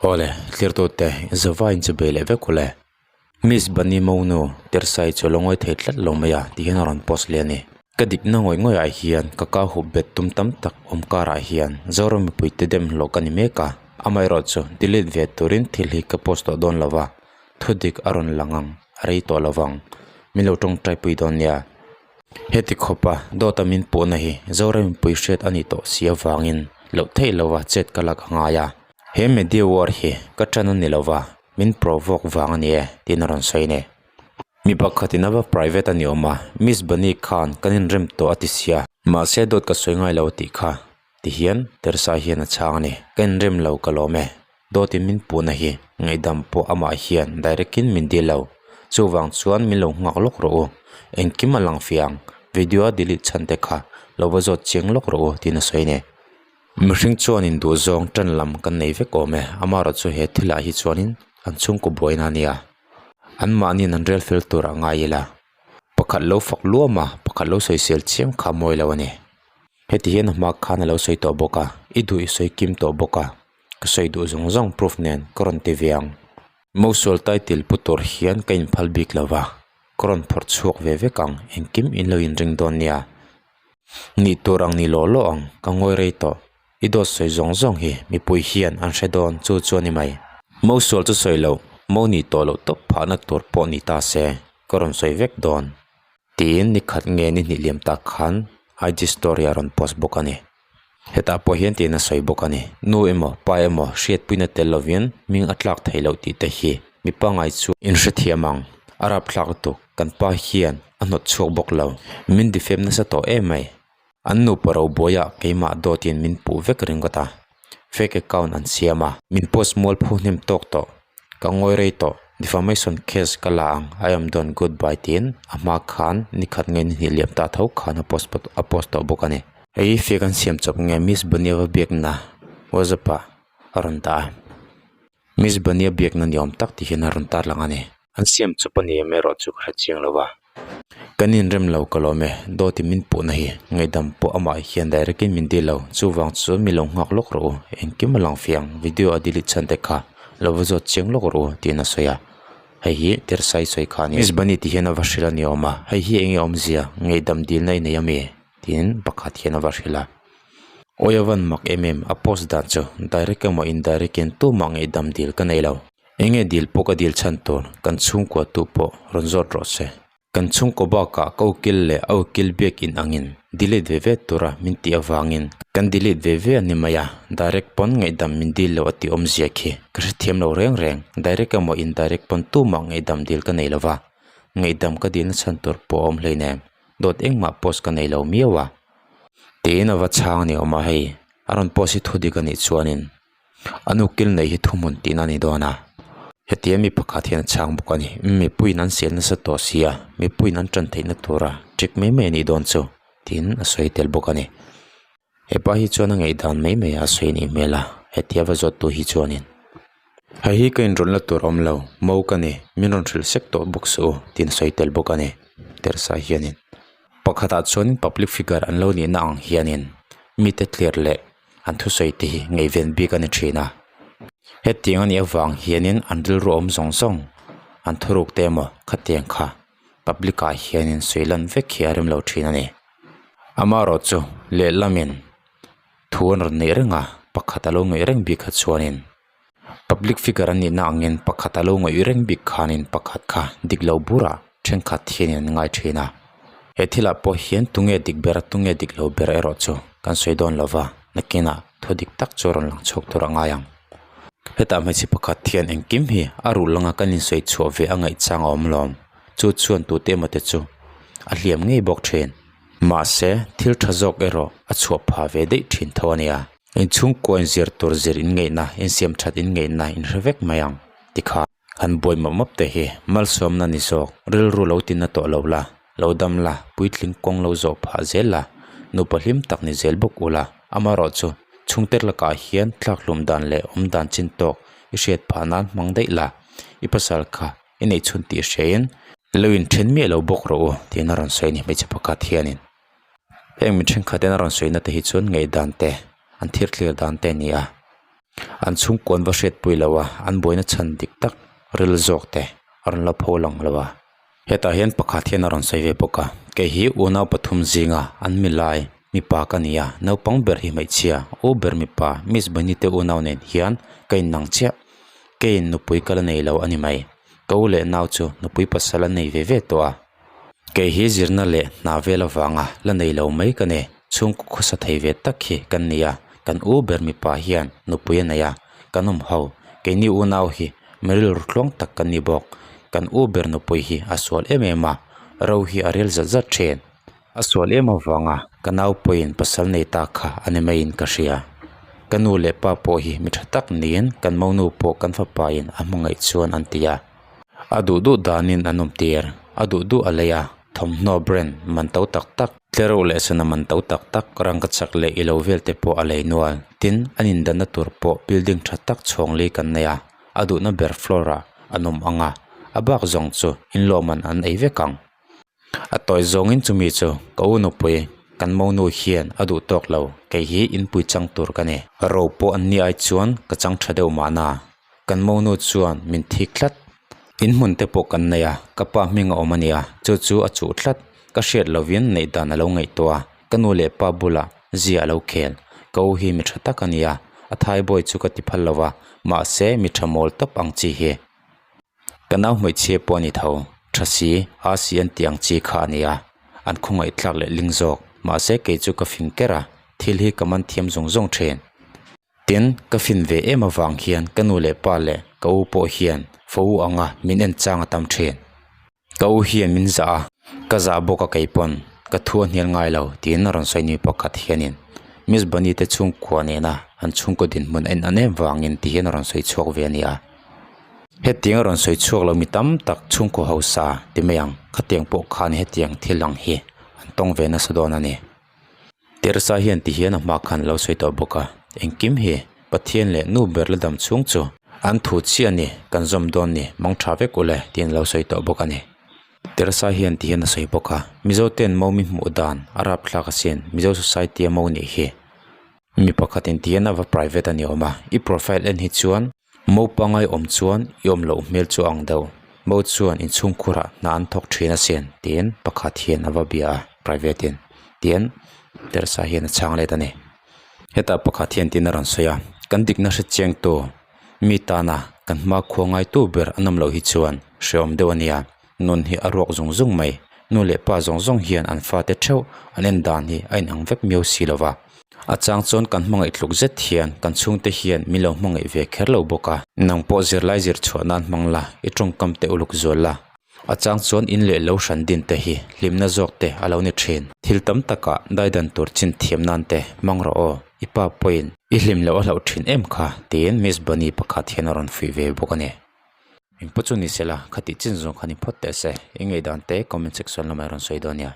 Awle, thlirtute, Zova in chu bei leh vek ule. Miss Bunny Monu, Tersai chu lo ngawi thei tlat lo mai a ti hian a rawn post leh a ni. Ka dikna ngawih ngawih ah hian ka kau hup bet tum tam tak awm karah hian Zoram mipuite dem hlawh ka ni mek a, amaherawhchu delete ve turin thil hi ka post tawh dawn lo va, thudik a rawn lang ang, a rei tawh lo vang. Min lo tawngtai pui dawn nia. Heti khawpa dawta min puhna hi Zoram mipui hriat a ni tawh si avangin loh theih lova chet ka lak a ngai a. He media war hi ka tan a ni lo va, min provoke vang a ni e, tiin a rawn sawi a ni. Mi pakhatin a va private a ni awm a, Miss Bunny khan kan inrem tawh a ti sia. Mahse dawt ka sawi ngai lo tih kha ti hian Teresa hian a chhang a ni. Ka inrem lo ka lawm e, dawtin min puhna hi ngaihdam pawh amah hian direct in min dil lo. Chuvang chuan min lo nghak lawk rawh u, engkim a lang fiang, video a delete chhan te kha lo va zawt chiang lawk rawh u tiin a sawi a ni. Mihring chuanin duhzawng tan lam kan nei vek awm e, amaherawh chu he thilah hi chuanin an chhungkaw buaina a nia. Anmahniin an rel fel tur a ngai ila, pakhat lo fak luam a, pakhat lo sawisel chiam kha mawi lo a ni. Heti hian a hma khan a lo sawi tawh bawk a, i duh i sawi kim tawh bawk a, ka sawi duh zawng zawng proof nen ka rawn ti ve ang. Mosual title pu tur hian ka inphal bik lo va, ka rawn phawrh chhuak ve vek ang, engkim in lo inring dawn nia. Nih tur ang ni lawh lawh ang, ka ngawi rei tawh. I dawt sawi zawng zawng hi mipui hian an hre dawn chu chu a ni mai. Mosual chu sawi loh, mo nih tawh loh tawp phahna tur pawh ni ta se, ka rawn sawi vek dawn. Tiin ni khat nge ni hnih liam tak khan IG story a rawn post bawk a ni. Hetah pawh hian tiin a sawi bawk a ni. Nu emaw pa emaw hriatpuina tel lovin hming a tlak theih loh tih te hi mi pangngai chu inhrethiam ang. A rapthlak lutuk, kan pa hian a hnawt chhuak bawk lo. Min defame nasa tawh em mai. An nupa robuaiah keimah dawtin min puh vek ringawt a. Fake account an siam a. Min post mualphu hnem tawk tawh. Ka ngawi rei tawh. Defamation case ka la ang, I am done, goodbye tiin a hma khan nikhat nge ni hnih liam ta tho khan a post a post tawh bawk a ni. Hei fake an siam chawp nge Miss Bunny-a va biakna WhatsApp ah a rawn dah a. Miss Bunny-a biakna ni awm tak tih hian a rawn tarlang a ni. An siam chawp a ni em erawh chu ka hre chiang lo va. Kan inrem lo ka lawm e, dawtin min puhna hi ngaihdam pawh amah hian direct in min dil lo, chuvang chuan mi lo nghak lawk rawh u, engkim a lang fiang, video a delete chhan te kha lo va zawt chiang lawk rawh u tiin a sawi a, hei hi Tersai sawi kha a ni. Miss Bunny ti hian a va hrilh a ni awm a, hei hi enge awmzia, ngaihdam dilna i nei ami? tiin pakhat hian a va hrilh a. Awi a van mak em em, a post dan chu direct emaw indirect in tumah ngaihdam dil ka nei lo. Enge dil pawh ka dil chhan tur, kan chhungkua tu pawh rawn zawt rawh se. Kan chhungkaw bakah ka ukil leh a ukil biak in angin delete ve ve tura min tih avangin kan delete ve ve a ni mai a, direct pawn ngaihdam min dil lo a tih awmzia khi ka hrethiam lo reng reng, direct emaw indirect pawn tumah ngaihdam dil ka nei lo va, ngaihdam ka dilna chhan tur pawh a awm hleinem, dawt engmah post ka nei lo miau a. Tiin a va chhang a ni awm a, hei a rawn post hi thudik a nih chuanin. A nu kil nei hi thuhmun tihna a ni dawn a, hetia mi pakhat hian a chhang bawk a ni. Mipuiin an sel nasa tawh si a, mipuiin an tan theihna tura ṭik mai mai a nih dawn chu tiin a sawi tel bawk a ni. Hepa hi chuan a ngaihdan mai mai a sawi a nih hmel a, hetia va zawt tu hi chuanin hei hi ka inrawlhna tur awm lo, mo ka ni, min rawn hrilh sek tawh bawk suh u tiin a sawi tel bawk a ni Teresa hianin. Pakhatah chuan public figure an lo nihna ang hianin mite tlir leh an thusawi te hi ngaihven bik a ni thin a hetiang a nih avang hianin an rilru awm zawng zawng an thuruk te emaw khatiang kha public ah hianin sawi lan vek hi a rem lo thin a ni amaherawh chu lehlamin thu an rawn neih reng a pakhat a lo ngaih reng bik kha chuanin public figure an nihna angin pakhat a lo ngaih reng bik khanin pakhat kha dik lo burah thenkhat hianin an ngai thin a he thilah pawh hian tunge dik ber a tunge dik lo ber erawh chu kan sawi dawn lo va nakinah thu dik tak chu a rawn lang chhuak tur a ngai ang hetah hmeichhe pakhat hian engkim hi a ruh langa kan insawi chhuah ve a ngaih chang a awm lawm chu chuan tute emaw te chu a hliam ngei bawk thin mahse thil tha zawk erawh a chhuah phah ve daih thin tho a nia. Inchhungkua inzir tur zir in ngeihna insiam that in ngeihna in hre vek mai ang tikha han buai mawp mawp te hi malsawmna ni zawk rilru lo tina tawh lo la lo dam la puitling kawng lo zawh phah zel la nupa hlim tak ni zel bawk ula amaherawh chu chhungte lakah hian tlak hlum dan leh awm dan chin tawk i hriat phah nan hmang daih la i pasal kha i neih chhun tih hrein lo inthen miah lo bawk rawh u tiin a rawn sawi a ni hmeichhe pakhat hianin. Heng mi thenkhat ten a rawn sawi na te hi chuan ngaihdan te an thir thlir dan te a ni a. An chhungkua an va hriatpui lo a, an buaina chhan dik tak ril zawk te a rawn la pho lang lo a. Hetah hian pakhat hian a rawn sawi ve bawk a, kei hi unau pathum zinga an milai mipa ka ni a, naupang ber hi hmeichhia, u ber mipa Miss Bunny te unau nen hian ka innang chiah. Keiin nupui ka la nei lo a ni mai. Ka u leh nau chu nupui pasal an nei ve ve tawh a. Kei hi zirna leh hna vel avanga la nei lo mai ka ni. Chhungkaw khawsa thei ve tak hi kan ni a, kan u ber mipa hian nupui a nei a, kan awm ho. Keini unau hi mi rilru tluang tak kan ni bawk. Kan u ber nupui hi a sual em em a, ro hi a rel zat zat thin. A sual em avanga ka nau pawhin pasal nei ta kha a ni maiin ka hria. Ka nu leh pa pawh hi mi tha tak niin kan monu pawh kan fapain a hmangaih chuan an ti a. A duh duh danin an awm tir, a duh duh a lei a, thawmhnaw brand man to tak tak, tlereuh leh sana man to tak tak, rangkachak leh ilo vel te pawh a lei nual. Tin, an indanna tur pawh building tha tak chhawng li kan nei a, a duhna ber floor ah an awm ang a, a bak zawng chu inlawhman an ei vek ang. A tawi zawngin chumi chu ka u nupui kan monu hian a duh tawk lo, kei hi inpui chang tur ka ni. Ro pawh an ni ai chuan ka chang tha deuh mahna. Kan monu chuan min thik tlat. In hmun te pawh kan nei a, ka pa hming a awm a nia, chu chu a chuh tlat. Ka hriat lovin neih dan a lo ngaihtuah a, ka nu leh pa bulah zia a lo khel. Ka u hi mi tha tak a nia, a thaibawi chu ka ti phal lo va, mahse mi tha mawl tawp ang chi hi. Ka nau hmeichhia pawh a ni tho, tha si, a si an tih ang chi kha a ni a, an khawngaih tlak leh ling zawk, mahse kei chu ka fing ker a, thil hi ka man thiam zawng zawng thin. Tin, ka fin ve em avang hian ka nu leh pa leh ka u pawh hian fo u anga min en chang a tam thin. Ka u hian min zah a, ka zah bawk a kei pawn ka thu a hnial ngai lo tiin a rawn sawi ni pakhat hianin Miss Bunny te chhungkua nena an chhungkaw dinhmun a in an em vangin ti hian a rawn sawi chhuak ve a ni a. Hetiang a rawn sawi chhuak lo mi tam tak chhungkaw hausa ti mai ang, khatiang pawh khan hetiang thil ang hi an tawng ve nasa dawn a ni. Teresa hian ti hian a hma khan lo sawi tawh bawk a, engkim hi Pathian leh nu ber la dam chhung chu an thu chiah a ni, kan zawm dawn ni, mang tha vek ule tiin lo sawi tawh bawk a ni. Teresa hian ti hian a sawi bawk a, Mizo ten mo mi hmuh dan a rapthlak asin, Mizo society a mo nih hi. Mi pakhatin ti hian a va private a ni awm a, i profile en hi chuan Mo pangai awm chuan i awm loh hmel chu ang deuh. Mo chuan inchhungkhurah hna an thawk thin asin tiin pakhat hian a va bia a, private in tiin Teresa hian a chhang let a ni. Hetah pakhat hian tiin a rawn sawi a, kan dikna hre chiangtu mi tana kan hma khua ngaitu ber an awm loh hi chuan hrehawm deuh a nia. Nun hi a ruak zung zung mai. Nu leh pa zawng zawng hian an fate theuh an en dan hi a inang vek miau si lo va. A chang chuan kan hmangaih tluk zet hian kan chhungte hian min lo hmangaih ve kher lo bawk a. Nang pawh zirlai zir chhuah nan hmang la, i tawngkam te uluk zual la. A chang chuan in leh lo hran din te hi hlimna zawk te a lo ni thin. Thil tam takah daidan tur chin thiam nan te hmang rawh aw, i pa pawhin i hlim loh a hlauh thin em kha, tiin Miss Bunny pakhat hian a rawn fuih ve bawk a ni. Engpawh chu ni se la, khatih chin zawng kha ni phawt teh se, i ngaihdan te comment section lamah i rawn sawi dawn nia.